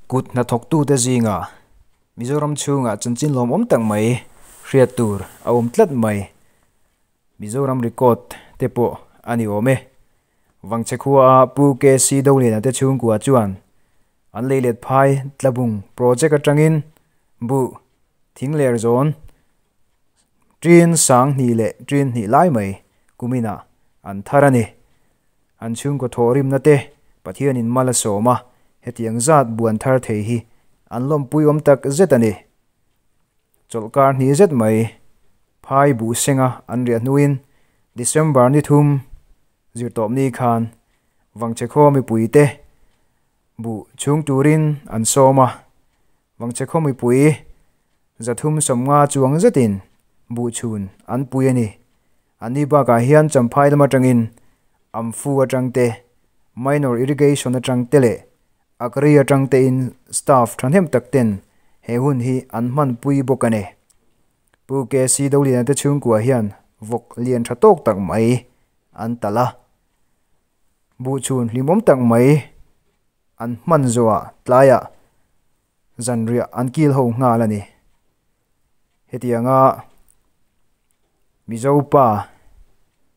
Kut hnathawktute zingah Mizoram chhungah chanchin lawmawm tak mai hriat tur a awm tlat mai. Mizoram record te pawh a ni awm e. Vangchhe khua Pu KC Doliana te chhungkua chuan an lei let phai tlabung project atangin buh thing ler zawn tin sang hnih leh tin hnih lai mai kuminah an thar a ni. An chhungkaw thawhrimna te Pathianin mal a sawm a, hetiang zat buan thar thei hi an lawmpui awm tak zet a ni. Chawlhkar hnih zet mai phai buh senga an riah hnuin December ni thum zirtawpni khan Vangchhe khaw mipuite buh chhung turin an sawm a, Vangchhe khaw mipui 350 chuang zetin buh chhun an pui a ni. Anni bakah hian Champhai lam atangin Amphu atang te, Minor Irrigation atang te leh Agri atang tein staff thahnem tak ten he hun hi an hmanpui bawk a ni. Pu KC Doliana te chhungkua hian vawk lian tha tawk tak mai an talh a, buh chhun hlimawm tak mai an hman zawhah tlaiah zanriah an kil ho nghal a ni. Hetianga Mizo pa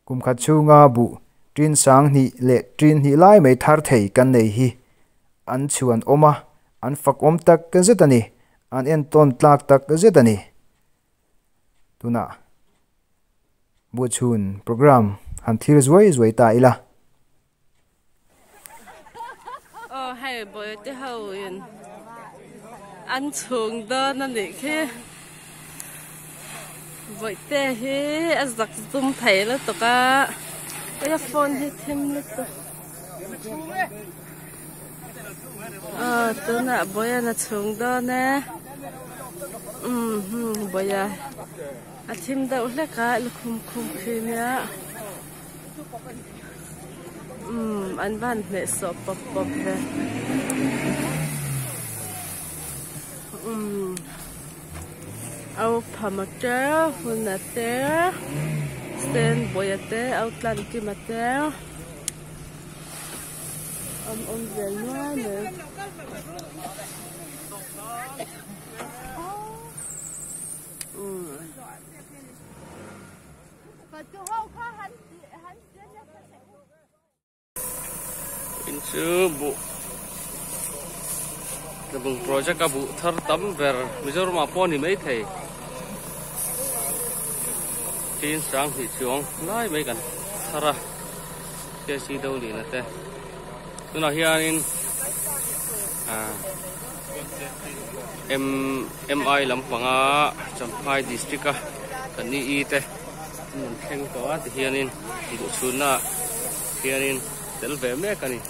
kum khat chhunga buh tin sang hnih leh tin hnih lai mai thar thei kan nei hi an chhuan awm a, an fak awm tak zet a ni, an entawn tlak tak zet a ni. Tunah buh chhun program han thlir zuai zuai ta ila. Aw hei bawihte ho in an chhung dawn a nih khi bawihte hi a zak zum thei lutuk a a phone hi thim lutuk aw tunah bawihan a chhung dawn e umm bawiha a thim deuh hlek a lukhum khum khi nia. Umm an van hneh sawh pawp pawp ve umm au phama te huna te sen bawia te au tlan kima te an awm vel nual mai. In chu buh tlabung project a buh thar tam ber Mizoram ah pawh a ni maithei tin sang hnih chuang lai mai kan thar a K C Dolina te tunah hianin ah M M I lampanga Champhai district a kan ni i te. An thleng tawh a tihianin buh chhunna ah hianin tel ve mek a ni.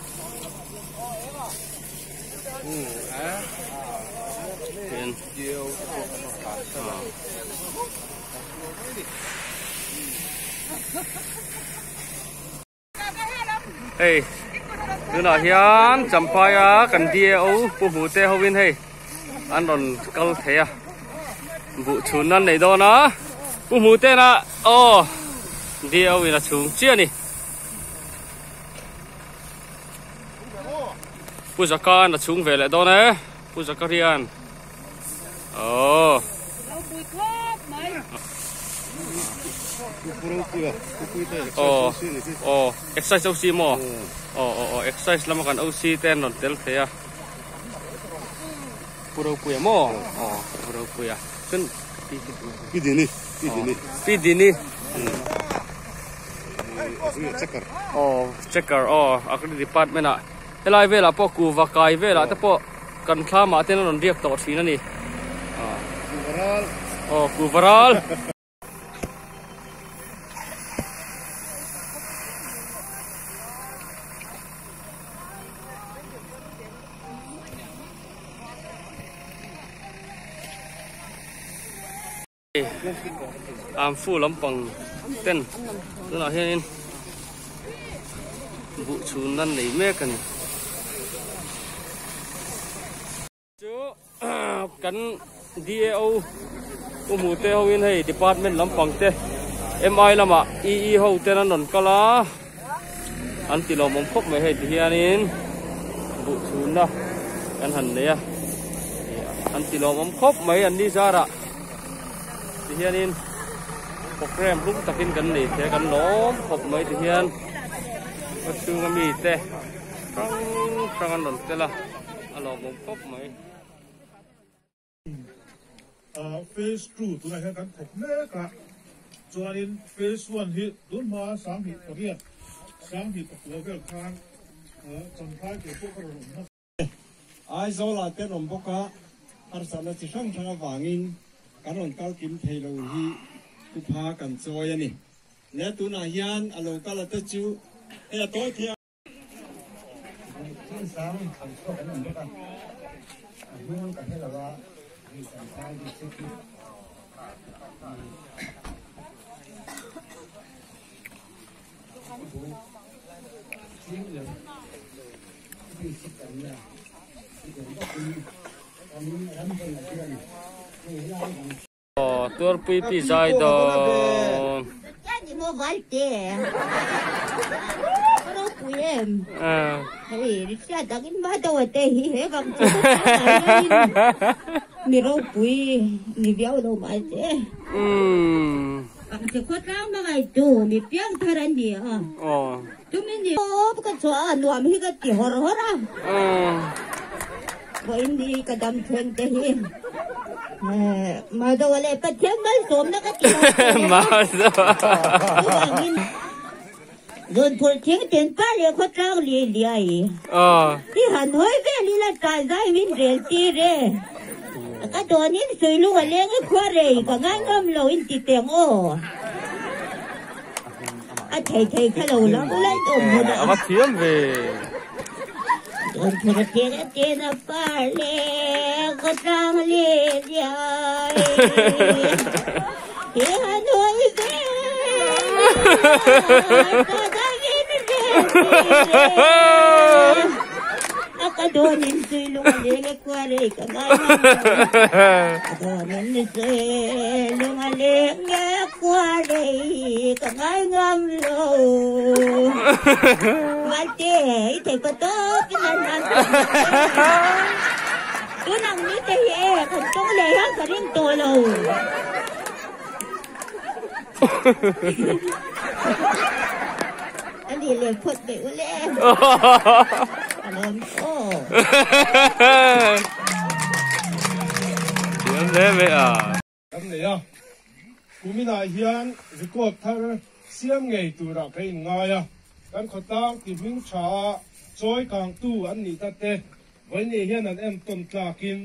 Hei tunah hian Champaia kan DAO Pu Hmute hovin hei an rawn kal thei a buh chhun an nei dawn a Pu Hmute na aw DAO in a chhung chiah a ni Pu Zaka an a chhung ve leh dawn e Pu Zakarian Aw. Aw aw exercise OC maw aw aw aw exercise lama kan OC te an rawn tel thei a Pu Ropuia maw aw Pu Ropuia chuan Pi Dini Pi Dini Pi Dini Checker aw checker aw agri department ah helai velah pawh kuva kai velah te pawh Kan thlamah ten a rawn riak tawh thin a ni. Kuvaral. Aw kuvaral. Am fu lampang ten tunah hianin buh chhun nan nei mek a ni. Chu kan DAO u hmu te hoin hei department lampang te MI lamah EE ho ten an rawn kal a an ti lawmawm khawp mai hei ti hianin buh chhunna. Kan han nei a an ti lawmawm khawp mai an ni zarah tihianin program hlum takin kan nei thei a kan lawm khawp mai tihian khaw chhunga mite hrang hrang an rawn tel a a lawmawm khawp mai. Phase 2 tunah hian kan thawk mek a, chuanin phase 1 hi tun hma 28 29 vel khan Champhai ke pawh ka rawn awm hmasa. Aizawl ah te rawn bawk a, harsatna chi hrang hrang avangin kan rawn kal kim thei lo hi thupha kan chawi a ni. Le tunah hian a lo kal a te chu hei a tawi thei a. Thil sang an chhuak an awm bawk a, a hnung ka hre lo a, hei Champhai district hi Tuarpui pi zai dawn. A va thiam ve. Thiam hle mai a. Kan nei a, kuminah hian record thar siam ngei turah ka inngai a, kan khawtlang ti hming tha a chawi kangtu an nih ta te vawiin hian an entawn tlakin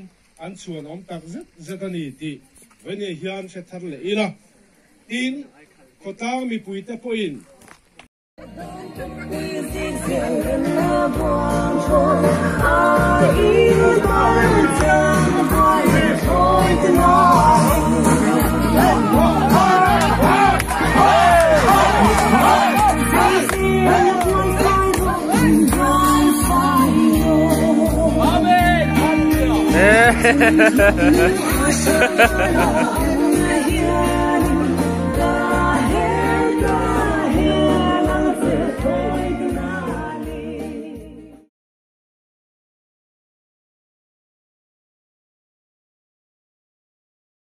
an chhuan awm tak zet zet a ni tih vawiin hian hre thar leh ila. Tin, khawtlang mipuite pawhin